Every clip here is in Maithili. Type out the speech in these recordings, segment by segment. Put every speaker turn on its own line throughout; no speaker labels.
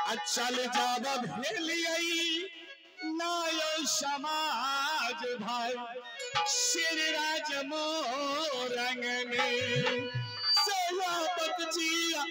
चल जाब भेलियै नायो समाज भाई श्री राज मोरंग में सेवापत जिया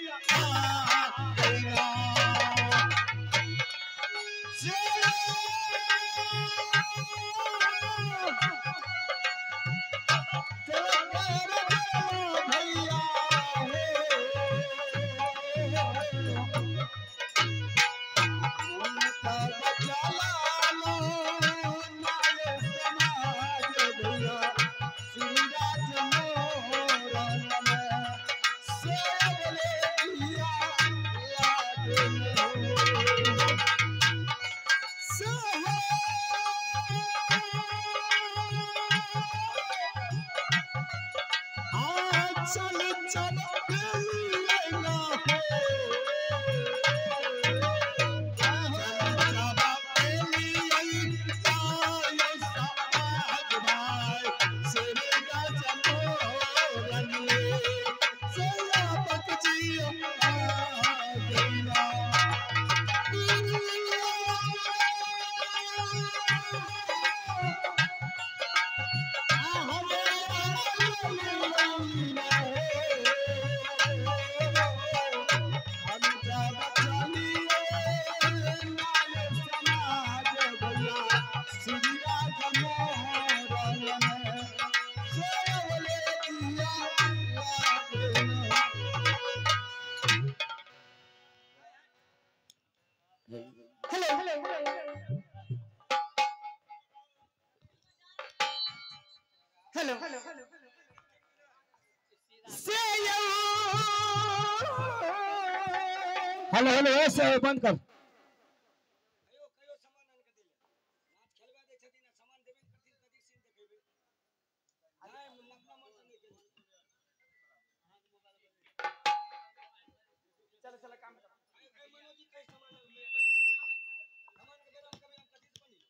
हेलो हेलो ऐसे बंद कर।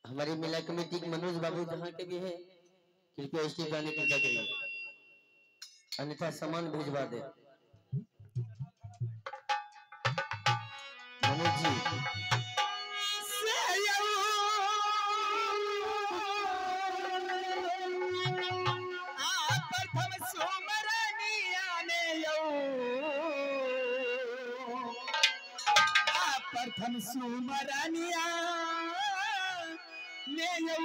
हमारी मेला कमेटी के मनोज बाबू जहाँ के भी है, कृपया स्टेज आने की कृपा करिए, अन्यथा सामान भिजवा दे। मनोज जी
प्रथम सुमरनिया ने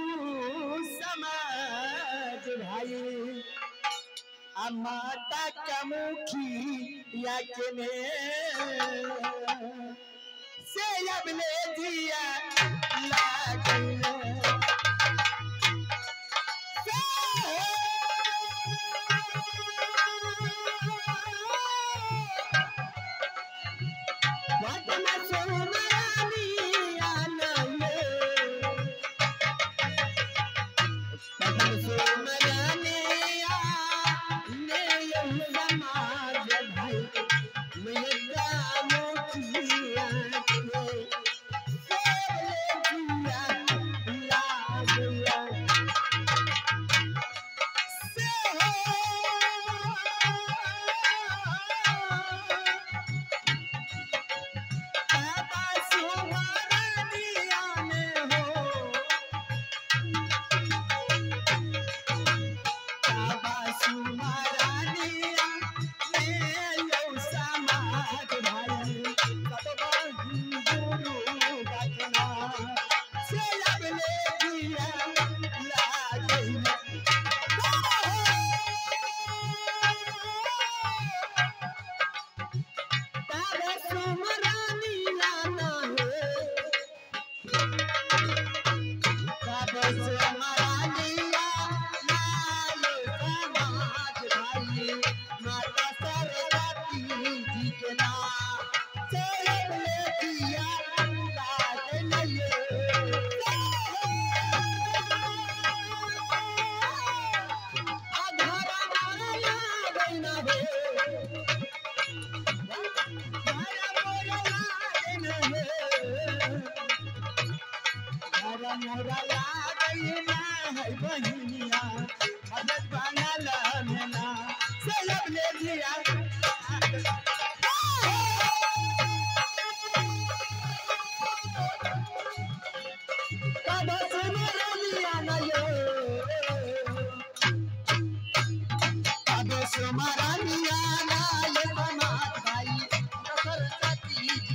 समाज भाई आ माता कमुखी या के ने से अब ले दिया लागल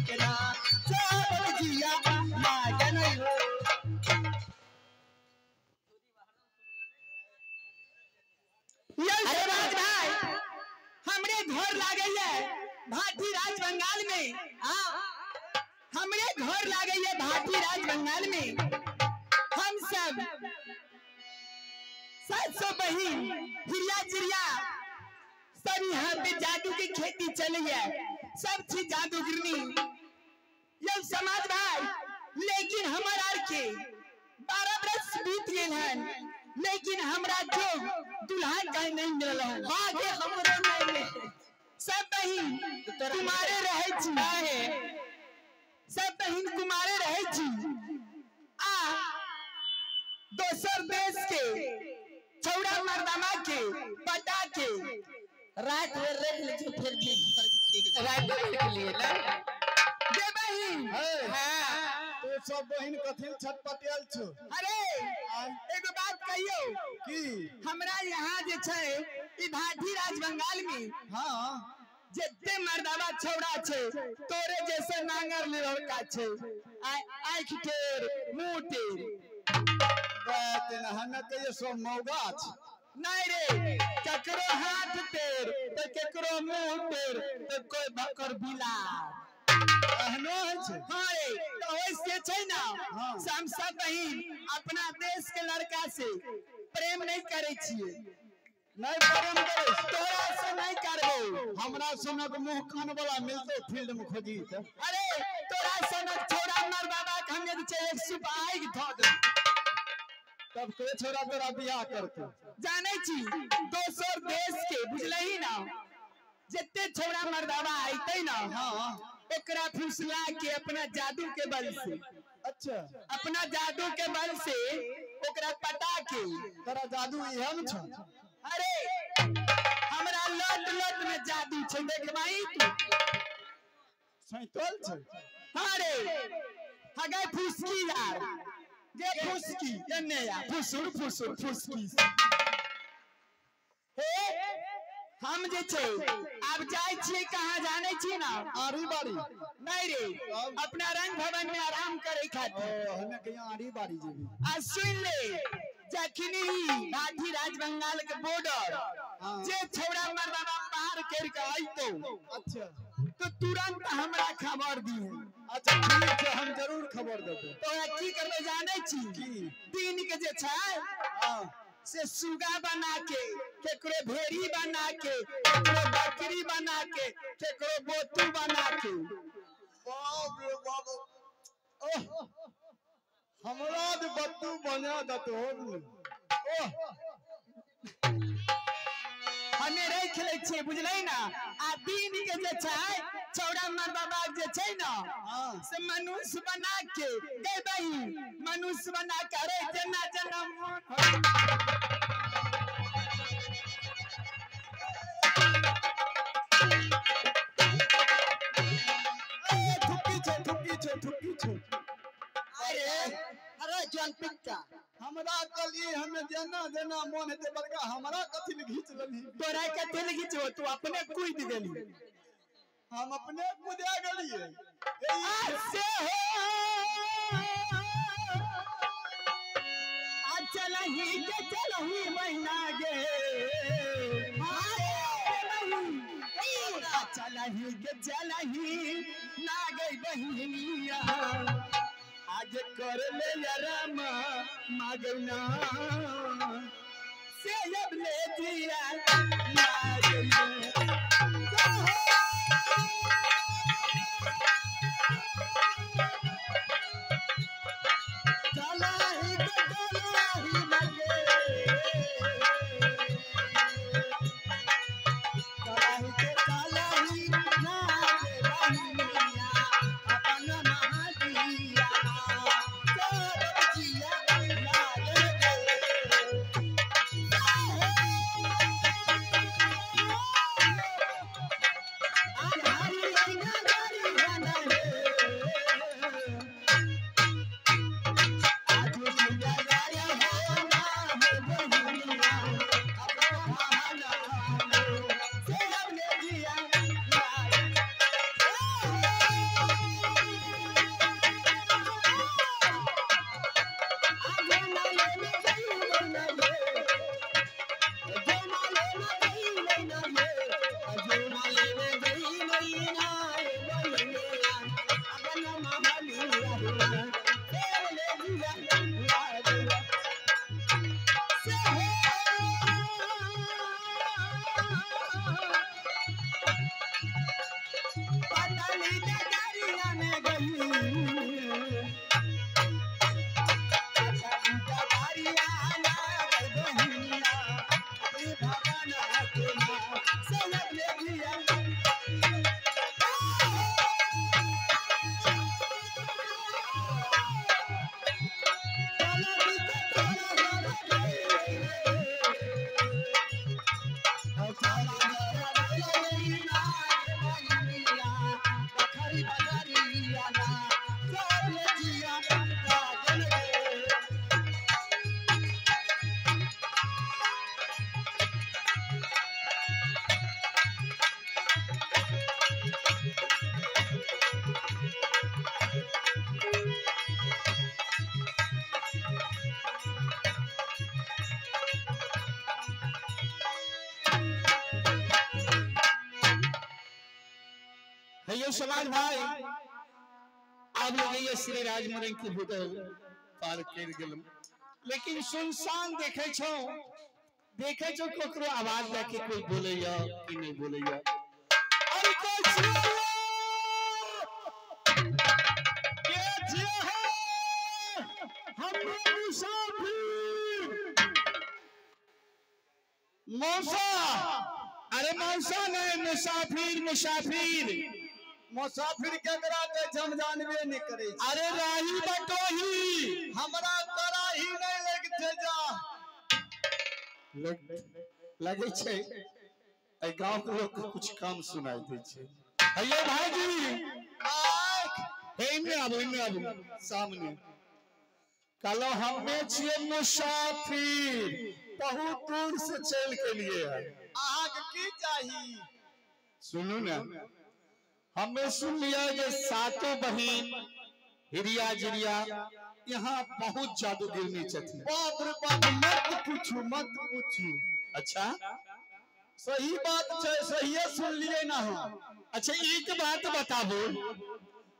के ना सब जिया लागल हो।
ये राज भाई हमरे घर लागे है भाटी राज बंगाल में। हमरे घर लागे है भाटी राज बंगाल में। हम सब 700 बहिन हिरिया जिरिया सब यहाँ पे जादू की खेती चली है, सब चीज जादूगरनी ये समाज भाई। लेकिन हमार आर के 12 बरस बीत गए हैं लेकिन हमरा जो दुल्हा कहीं नहीं मिलल है।
आगे हमरो नहीं मिले।
सब बहिन कुमारे रहे छी, सब बहिन कुमारे रहे छी आ दोसर देश के छौड़ा मर्दामा के पटा के
रात में रख ले छी फिर भी रात में के लिए ना
दे बहिन।
हां तो सब बहिन कथिल छटपटियल छो।
अरे एगो बात कहियो
की
हमरा यहाँ जे छै ई भाटी राज बंगाल में
हां
जितने मर्दावा छौड़ा छे तोरे जैसे नांगर लड़का छे, आँख टेर मुंह टेर।
बात न हमें कहियो सब मौगा छ।
नहीं रे ककरो हाथ टेर तो ककरो मुंह टेर तो कोई बकर बिला
एहनो है छे।
हाँ रे तो ओइसे छै ना से हम सब बहिन अपना देश के लड़का से प्रेम नहीं करे छिए।
नहीं प्रेम करे
तोरा से नहीं करबो।
हमरा सनक मुंह कान वाला मिलते फील्ड में खोजी त।
अरे तोरा सनक छोरा मर बाबा के हम यदि छै एक सुप आगि धऽ दे
तब के छोरा तोरा बियाह करते।
जानै छी दोसर देश के बुझलही ना जते छोरा मर्दावा आइते ना
हां
ओकरा फुसला के अपना जादू के बल से,
अच्छा
अपना जादू के बल से ओकरा पटा के।
तोरा जादू इहे में छ।
अरे हमरा लट लट में जादू छै देखबाई तू
सैतोल छै।
हाँ रे हगे फुसकी यार गे फुसकी एने यार फुसुर फुसुर फुसकी। हे हम जे छै आब जाय छियै कहाँ जानै छी ना
आरी बारी।
नहीं रे अपना रंग भवन में आराम करे खातिर।
हमें कहियो आरी बारी जेबी।
आ सुन ले जखनी भाटी राज बंगाल के बॉर्डर जे छौड़ा मर्दावा पार कर के आइतो
अच्छा
तो तुरंत हमरा खबर दी।
अच्छा ठीक है हम जरूर खबर देबो।
तोरा की करबे जानै छी दिन के जे छै से सुगा बना के केकरो भेड़ी बना के केकरो बकरी बना के केकरो बोतू बना के।
बाप रे बाप ओह हमरा जे बत्तू बना दतो। ओह
हमे रख लै छियै बुझलै ना। आ दिन के जे छै छौड़ा मर्दावा जे छै ना से मनुष्य बना के गई बहिन मनुष्य बना के अरे जेना जेना मोन
थुक्की छे थुक्की छे थुक्की छे।
अरे अरे जन पिक्का
हमरा कल हमें जेना जेना मोन हेते बड़का हमरा कथि ले घीच लेलही।
तोरा कथि ले घीचबो तू अपने कूद गेली।
हम अपने कूदा गेलिए।
से हो आ चलही के चलही महीना गे आ चलही के चलही ना गई बहिनिया आज कर ले राम मागना से अब ले दिया लागल।
चलही के चलही मगे चलही के चलही नागे बहिनिया अपन महादिया चल जिया लागल गे। आ नगरिया ना चल जिया लागल गे।
हेयो समाज भाई, आप लोग ये श्री राजमरण की होटल पार कर गेलम, लेकिन सुनसान देखे छो, देखे छो ककरो आवाज जाके कोई बोलैया कि नहीं बोलैया। अरे कोई छियो के छियो है हमरो मुसाफिर मौसा। अरे मौसा नहीं, मुसाफिर मुसाफिर
मुसाफिर केकरा कहै छै हम जानबे नहीं करे।
अरे राही बटोही
हमरा कराही नहीं लगते जा
लगे छै एहि गांव के लोग के कुछ कम सुनाई दै छै। हेयो भाईजी, हे इन्ने आबू, इन्ने आबू सामने। कहलो हमे छियै मुसाफिर, बहुत दूर से चल के लिए है।
अहाँके की चाही?
सुनू ने, हमें सुन लिया जे सातों बहिन हिरिया जिरिया यहाँ बहुत जादूगिरनी छथिन।
बाप रे बाप, मत पूछू मत पूछू।
अच्छा
सही बात छै, सहिए सुन लिए ना हम।
अच्छा एक बात बताबू,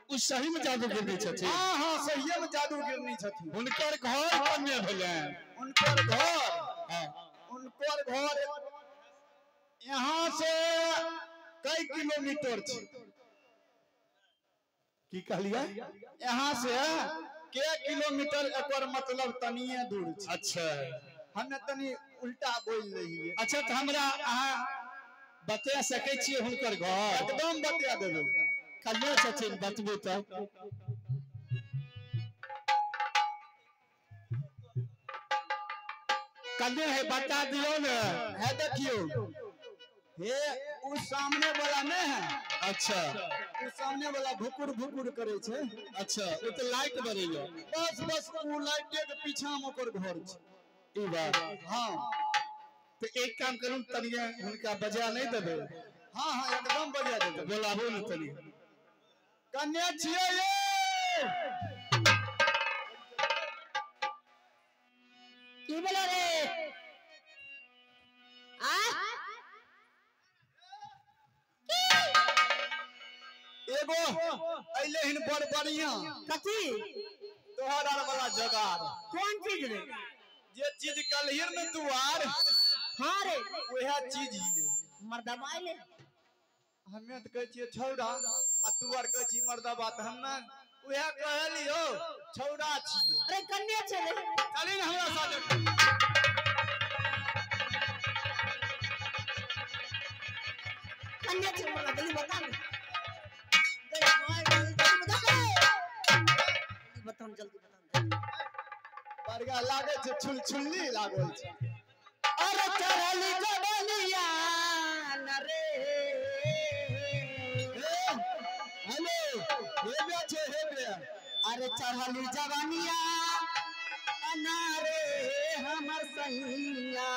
उ सही में जादूगिरनी छथिन?
हाँ हाँ सहिए में जादूगिरनी छथिन।
हुनकर घर कन्ने भेलनि?
उनकर घर,
हाँ
उनकर घर यहाँ से कई किलोमीटर छै।
की कहलियै?
यहाँ से के किलोमीटर, एकर मतलब तनिए दूर छै।
अच्छा
हमे तनी उल्टा बोल रहियै।
अच्छा तो हमरा अहाँ बता सकै छियै हुनकर घर?
एकदम बता देबै।
कन्ने छथिन बतबू तऽ। कन्ने है बता दियौ ने।
है देखियौ, हे उ सामने वाला नहीं है।
अच्छा
उ सामने वाला भुकुर भुकुर करे छै।
अच्छा ओ तऽ लाइट बरैया।
बस बस उ लाइटे के पीछा में ओकर घर छै।
ई बात?
हाँ
तो एक काम करू, तनिए हुनका बजा नहीं देबै?
हाँ हाँ एकदम बजा देबै।
बोलाबू ने तनी।
कन्ने छियै ये?
की बोला रे? आ
एगो अइले हिन बड़ बढ़िया।
कथी?
तोहर आर वाला जोगार।
कौन चीज रे?
जे चीज कलहिर ने तू आर।
हाँ रे
वएह चीज हिये।
मर्दबा अइले।
हमे तऽ कहै छियै छौड़ा आ तू आर कहै छी मर्दबा, तऽ हमे वएह कहलियौ छौड़ा छियै।
अरे कन्या छलै।
चली ने हमरा साथे।
कन्या छलै, हमरा जल्दी बता ने। बताओ जल्दी बताओ।
बड़का लागे छै छुलछुल्ली लागल छै।
अरे चढ़ली जबलिया न रे।
हेलो हेबे छै हेबे।
अरे चढ़ली जवनिया ना रे हमर सैया।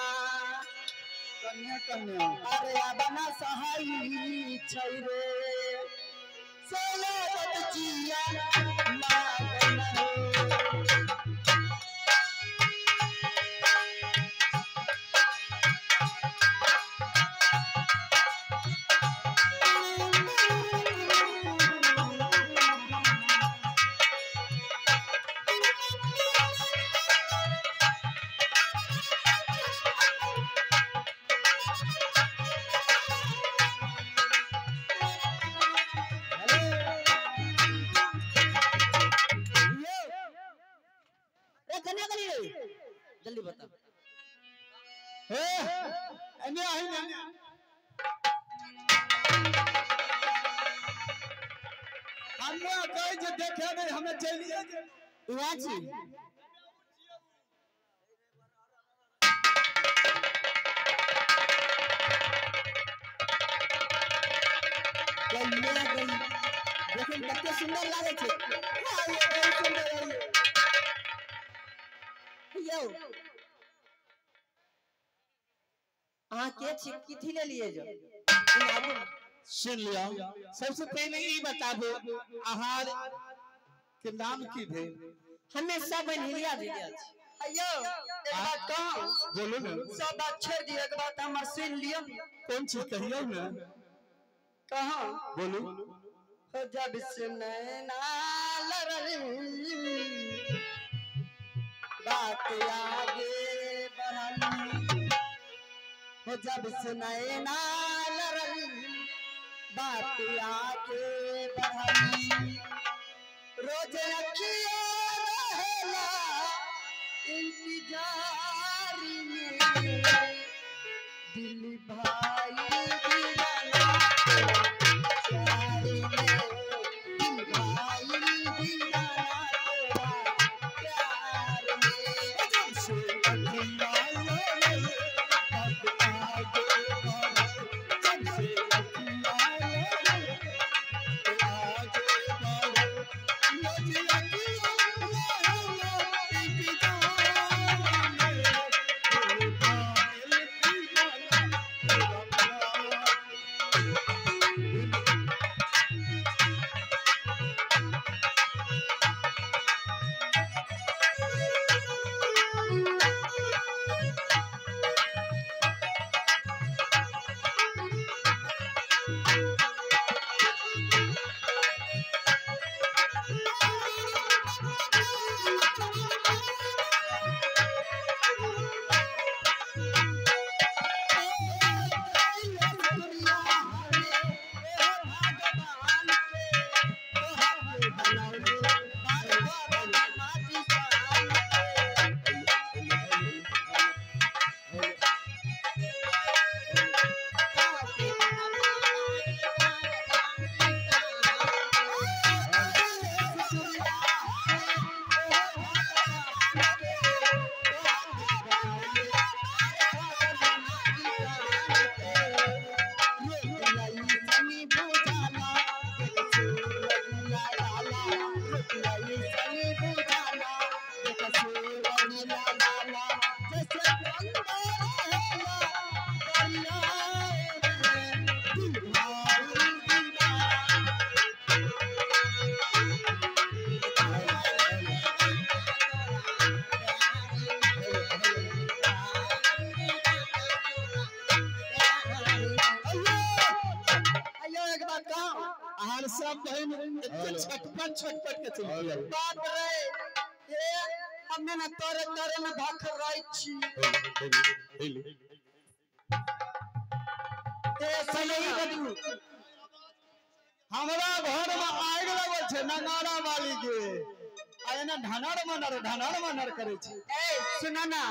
कन्या कन्या।
अरे अबना सहाई छै रे सोलह जिया लागल रे। जल्दी बता।
हे एने आही ने। हमे कहै जे देखे नहीं, हमे चलिए जे।
उहा छी। गई गई देख देखे में कते सुंदर लागे छै। हां ये बहुत सुंदर है यो। अहाँ के छी, किथी ले लिए जो?
सुन लिया, सबसे पहले ई बताबू आहार के नाम की भेल?
हमें सब बन्हिलिया दिया छी।
अयो एक बात कहूं?
बोलू ना।
सब बात छोड़ दियो, एक बात हमर सुन लियो।
कौन चीज कहियो ना?
कहूं?
बोलू।
हो जब से नैना लड़ल बात आगे बढ़ल, हो जब से नैना लड़ल बात आगे बढ़ल, रोज अखिया रहेला इंतजार में, दिल भाई दीवाना प्यार में, दिल भाई दीवाना तेरा प्यार में।
जब से अखियाँ लड़ल बात आगे बढ़ल, जब से अखियाँ लड़ल आगे बढ़ल, रोज अखियाँ रहेला इंतजार में, दिल भाई दीवाना तेरा प्यार।
अयो एक बात कहूं?
आहार सब बहन एते छटपट छटपट के चलि गेल।
बाप रे, ए हमे ना तोरे तोरे में भाखर रही छी। ए
सही बदलू।
हमरा घर में आगि लगल छै नंगारा वाली के, आ एना ढनर मनर करै छै।
ए सुना ना,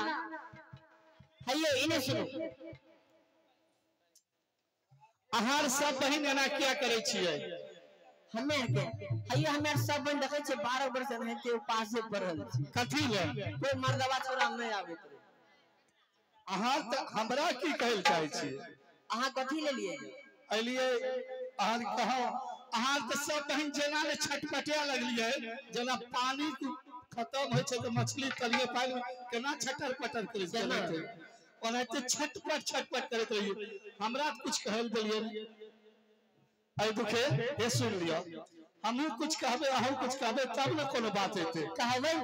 हइयो इने सुनो।
आहार सब बहन एना किया करै छियै?
हमे के हइयो हमे सब बहन देखै छै 12 वर्ष रहते उपासे पड़ल छी।
कथी ले?
कोई मर्दवा छोरा नहीं आबैत रहे।
अहाँ तऽ हमरा की कहै लए चाहै छियै?
अहाँ कथी ले लिए?
एलियै अहाँ कहौ, अहाँ तऽ सब बहन जेना ने छटपटिया लगलियै, जेना पानी खत्म होइ छै तऽ मछली तलिए पानि में केना छटर पटर करै छै, ओनाहिते छटपट छटपट करैत रहियै। हमरा कुछ कहल देलियै एहि दुखे। हे सुन लिअ, हमहूँ कुछ कहबै अहूँ कुछ कहबै तब ने कोनो बात हेतै।
कहबै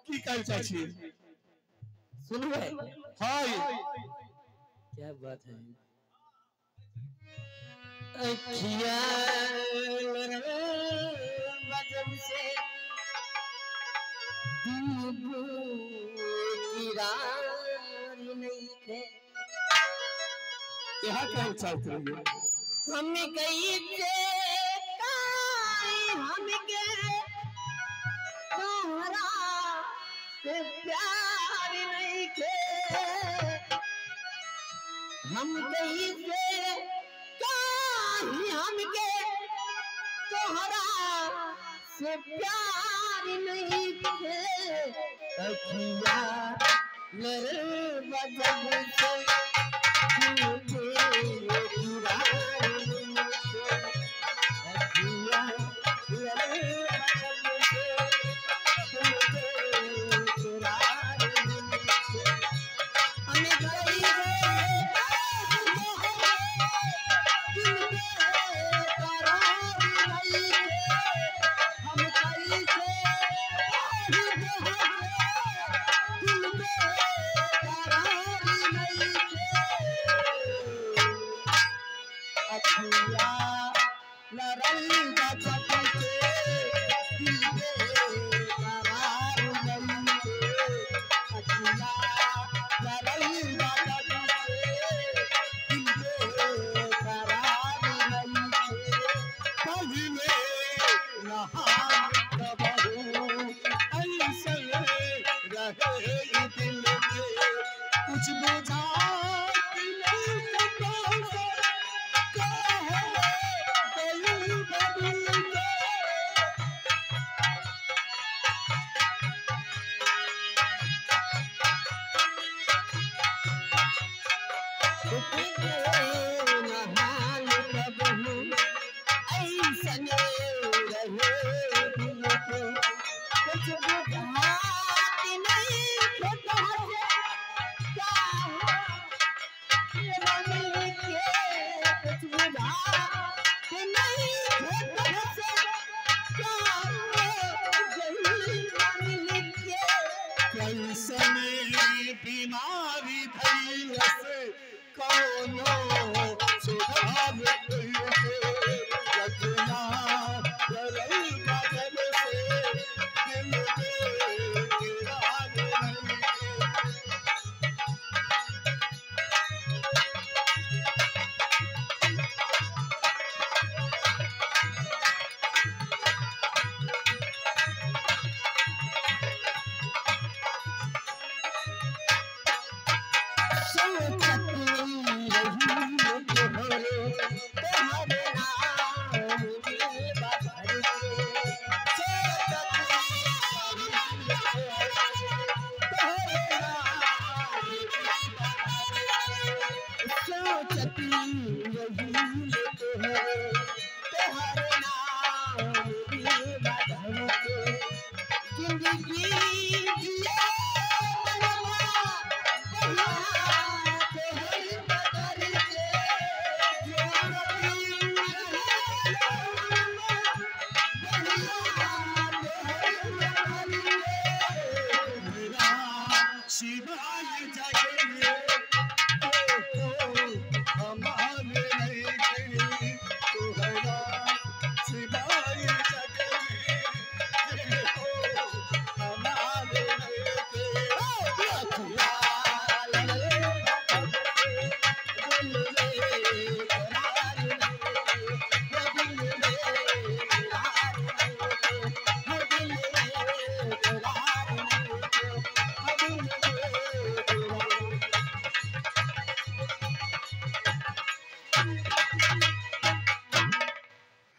की कहै चाहै छियै?
सुनबै?
हाँ
क्या बात है। अखिया गजब से किरार नहीं थे।
यहाँ कहल चाहते रहिए?
हम गई थे हम के तोहरा से प्यार नहीं थे। हम गई थे हम के तोहरा से प्यार नहीं थे। अखिया लड़ बजब से अखिया
जिंदगी जिए मनवा बहिया तोहर बदर के
शिवाय जागे हमारे नहीं तोहरा शिवाय जागे हमारे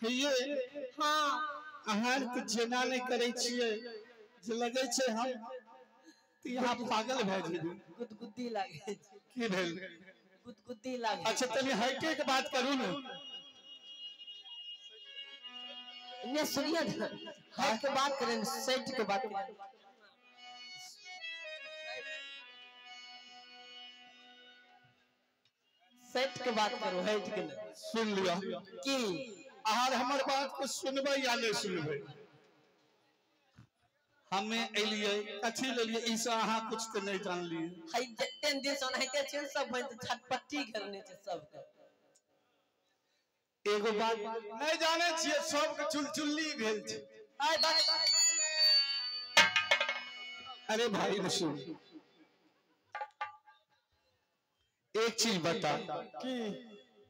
ये
हाँ
अहाँ तऽ जेना नहि करै छियै जे लगै छै हम तऽ यहाँ पागल भए जेबै।
गुदगुदी लागे छै।
की भेल?
गुदगुदी लागे।
अच्छा तनी हटके के बात करू ने।
ने सुनिए ना, हट के बात करें, सेट के बात करें। सेट के बात करो, हट के नहीं।
सुन लिअ
की
अहाँ हमर बात को सुनबै या नहि सुनबै? हमे एलियै कथी लेलियै ई से अहाँ कुछ तऽ नहि जानलियै।
हई जते दिन से ओनाहिते छै सब बनि तऽ छटपट्टी घेरने छै सबके।
एगो बात
नहि जानै छियै सबके चुलचुल्ली भेल छै।
आय बात
अरे भाई सुन, एक चीज बता
की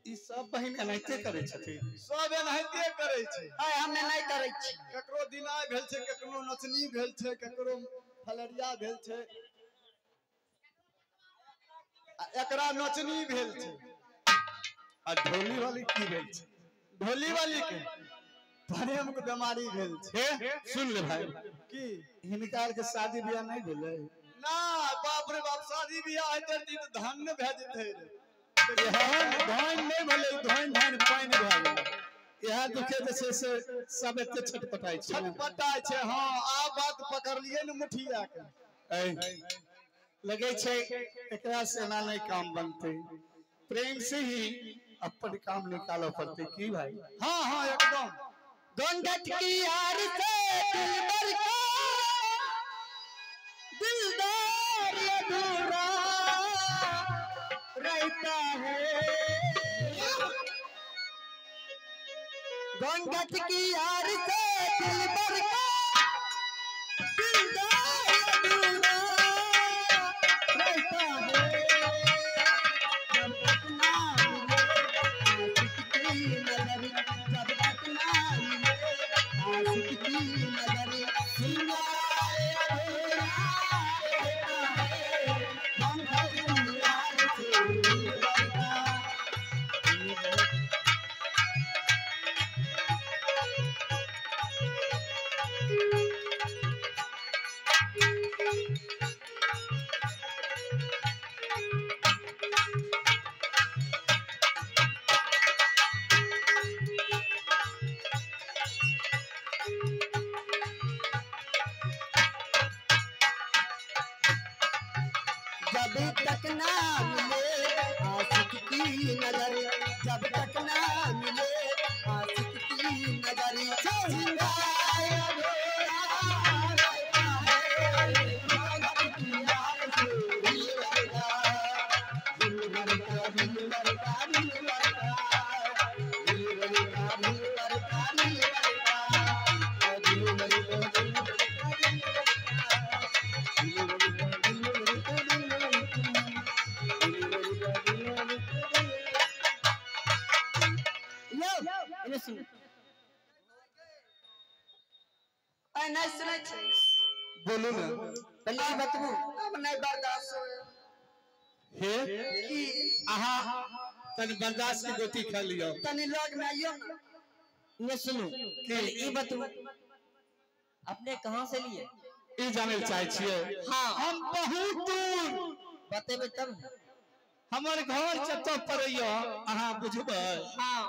ई सब बहिन एनाहिते करै छथिन?
सब एनाहिते करै छै।
आय हमे नहि करै छी।
ककरो दिनाय भेल छै, ककरो नचनी भेल छै, ककरो फलरिया भेल छै, आ एकरा नचनी भेल छै।
आ ढोली वाली की भेल छै?
ढोली वाली के प्रेम के बीमारी भेल छै।
हे सुन ले भाई,
की
हिनका आर के शादी बियाह नहीं भेलै?
ना बाप रे बाप, शादी बियाह हेतै तऽ धन ने भए जेतै रे।
धन नहीं भेलै, धन धन पानि भए गेलै। इएह दुखे जे छै से सब एते छटपटाइ छै।
छटपटाइ छै। हाँ आब बात पकड़लियै ने मुठिया के।
लगै छै एकरा से एना नहीं काम बनतै, प्रेम से ही अपन काम निकालऽ पड़तै। की भाई?
हाँ हाँ एकदम।
घूंघट की यार से दिलबर का दिलदार अधूरा रहता है। घूंघट की यार से दिलबर का दिलदार अधूरा रहता है। जब तक ना मिले आशिक की नजर, जब तक ना मिले आशिक की नजर, सिंगार अधूरा रहता है। घूंघट की यार से दिलबर का। जब तक ना मिले आशिक की नजर, जब तक ना मिले आशिक की नजर, सिंगार अधूरा रहता है। घूंघट की यार से दिलबर का, दिलबर का, दिलबर का, दिलबर का, दिलबर का, दिलबर का, दिलबर का, दिलबर का, दिलबर का, दिलबर
लो एने सुन।
आय नहीं सुनै छै।
बोलू ने
पहले ई बतबू।
अब नहीं बर्दाश्त होय।
हे
की
अहाँ तनी बर्दाश्त के गोटी खा लियौ।
तनी लग में आइयो ना।
ने सुनू, पहले ई बतबू अपने कहाँ से लिए?
ई जानै लए चाहै छियै?
हाँ
हम बहुत दूर।
बतेबै तब।
हमर घर जतऽ पड़ैया अहाँ बुझबै।
हाँ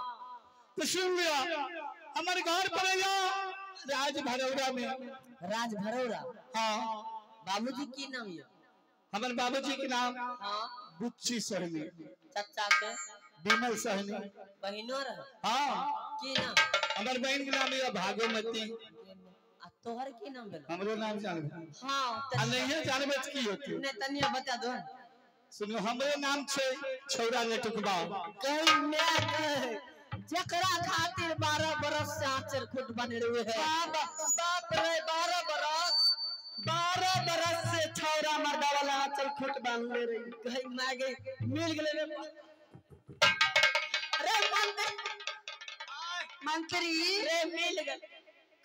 तो सुन लिअ, हमर घर पड़ैया राज भरौरा में।
राज भरौरा?
हाँ।
बाबूजी की नाम ये?
हमर बाबूजी के नाम
हाँ
बुच्ची सहनी।
चचा के?
विमल सहनी।
बहिनो रहे?
हाँ।
की नाम?
हमर बहन के नाम ये भागोमती।
आ तोहर की नाम भेल?
हमरो नाम जानबे।
हाँ।
आ नहीं जानबे त की होती?
नहीं तनिया बता दो।
सुनो हमरो नाम छे छौरा लटुकबा।
कहीं मैं जकरा खातिर 12 बरस से आंचल खुद बने हुए है।
बाप रे 12 बरस, 12 बरस से छौरा मर्दा वाला आंचल खुट बांधले रही।
कहीं मैं गई मिल गए रे। अरे मंत्री
मंत्री
रे मिल गए।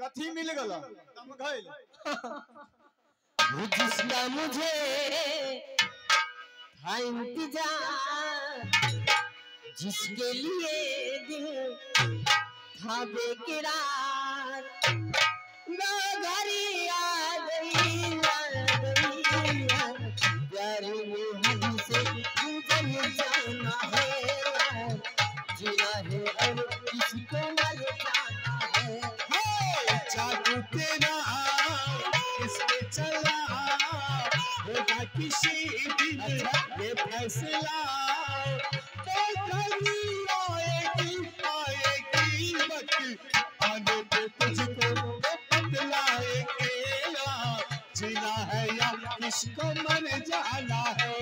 कथी मिल गल? तम गइल
जिसका मुझे था इंतजार, जिसके लिए दिल था बेकरार, वो घड़ी आ गई आ गई। प्यार में हमसे गुजर जाना है, जीना है और किसको मर जाना है।
जादू तेरा इसके चला होगा किसी दिन ये फैसला, आएगी आएगी वक्त आने पे तुझको बदलाएंगे, जीना है या किसको मर जाना है।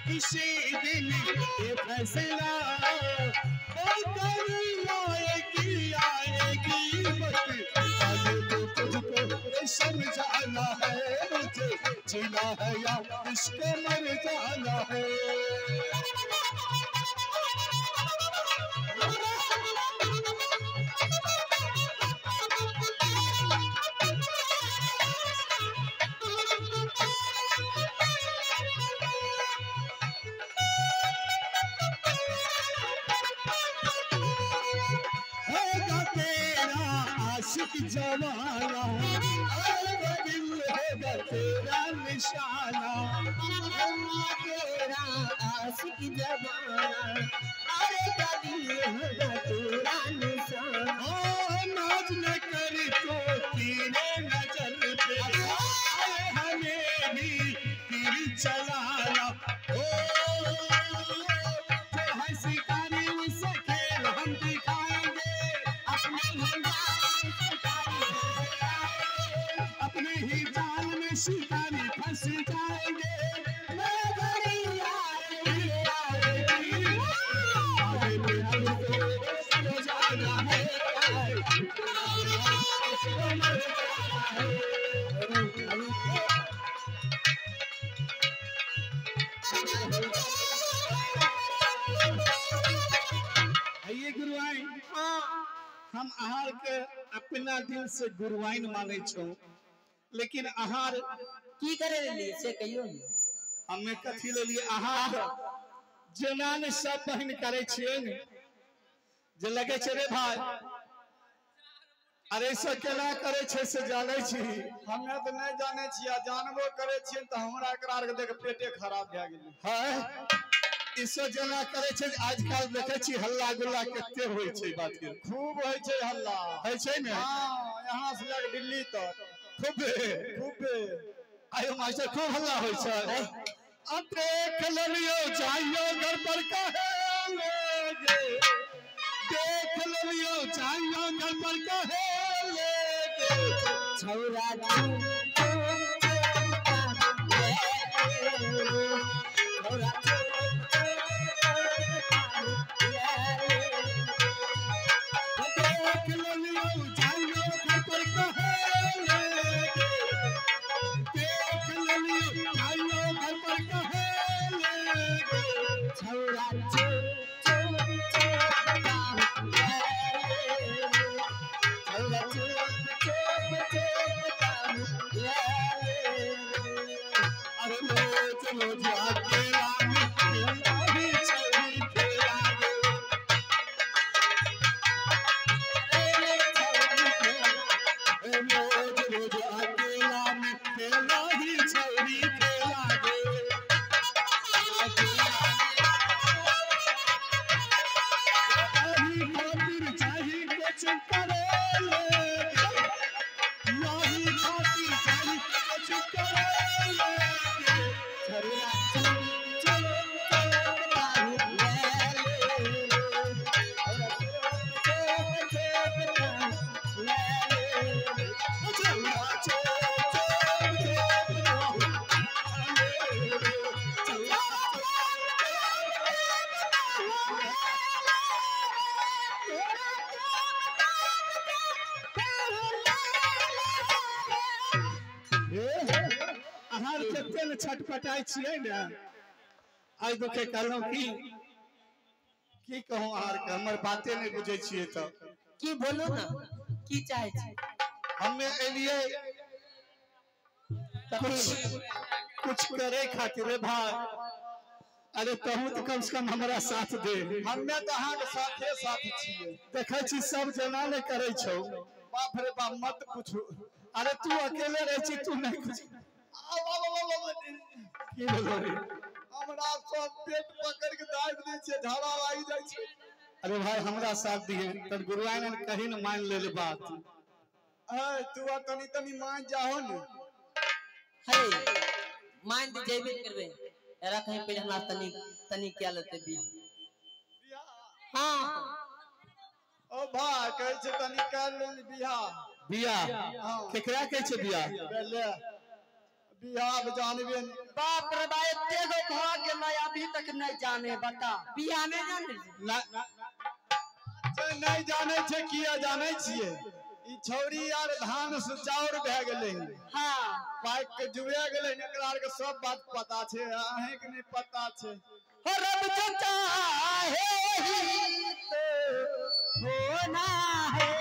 किसी दिन ये फैसला आएगी आएगी वक्त आगे तो तुझको समझाना है, मुझे जीना है या इसको मर जाना है। जमाना दिल होगा तेरा निशाना,
तेरा आशिक जमाना, अरे दिल होगा तेरा निशाना।
ओ नाज न कर तो तेरे नजर पे आए हमें भी तीर चलाना। ओ जो है शिकारी उसे खेल हम दिखाएंगे, अपने ही जाल में शिकारी फंस जाएंगे। आइए गुरुआइन, हम आहार के अपना दिल से गुरुआइन माने छो, लेकिन आहार
की करे लिए से कहियो ने।
हमें कथी ले लिए आहार जेना ने सब बहन करे छियै ने, जे लगे छे रे भाई अरे से केना करे छे से जानै छी।
हमे तो नहीं जानै छी, आ जानबो करे छियै त हमरा एकरा आर के देख पेटे खराब भए गेलै।
हां इसो जना करे छे आजकल देखे छी हल्ला गुल्ला कते होय छे, बात के
खूब होय छे हल्ला
होय छे ने।
हां यहां से लग दिल्ली तक
खूब
खूब
आयो मास्टर खूब हल्ला होय छे। अब देख लियो जाइयो घर पर कहे गे, देख लेलियो जाइयो घर पर कहे ले गे।
छौरा
देख लेलियो जाइयो घर पर कहे ले गे, देख लेलियो जाइयो घर पर कहे ले गे।
छौरा चुप चुप छौरा चुप चुप चुप।
अरे रोज रोज अकेला में खेला ही छौरी खेला गे। रोज रोज अकेला में खेला ही छौरी खेला गे। यही खातिर चाही कुछ करे ले गे, यही खातिर चाही कुछ करे ले गे।
छौरा चुप चुप
छौरा चुप चुप चुप अहाँ कते ने छटपटाइ छियै ने, आइ दुखे कहलहुँ की की कहूँ अहाँ के, हमर बाते नहि बुझै छियै। तऽ
की बोलू ना, की चाहे छी?
हमे एलियै कुछ कुछ करे खातिर रे भाई। अरे तहु तऽ कम से कम हमरा साथ दे।
हमे तऽ अहाँके साथे साथ छियै।
देखै छी सब जना नहि करै छौ।
बाप रे बाप, मत पूछू।
अरे तू अकेले रहै छी, तू नहि कुछ।
आउ, आउ, आउ, आउ, आउ।
की भेलो रे?
हमरा सब पेट पकड़ के दाबि दै छै, झाड़ा लागि जाइ छै।
अरे भाई हमरा साथ दिहे तर गुरुआइन कहीं न मान ले बात।
है तू आर तनी तनी मान जाहो ने।
हे मान दे जेबे करबे, एरा कहीं पहले हमरा तनी तनी क्या लेते बियाह। हाँ
ओ भाई कहै छै तनी कर लेल बियाह।
बियाह
हाँ।
केकरा कहै छै बियाह?
पहले बियाह अब जानबे नहीं।
बाप रे बा, एते गो भ गेलै अभी तक नहीं जाने, बता।
बियाह नहीं जाने
ना
नहीं जाने छै, किया जाने छियै? ई छौरी आर धान से चाउर भए गेलै।
हाँ
पाइक के जुए गेलै, एकरा आर के सब बात पता छै, अहें के नहीं पता छै।
हो रब जो चाहे ही तो होना है,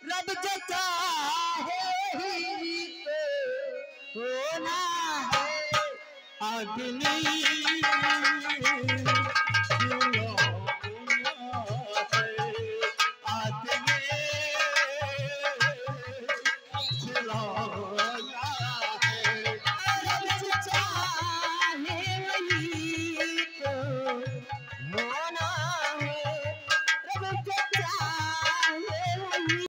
रब जो चाहे ही तो होना है।
अग्नि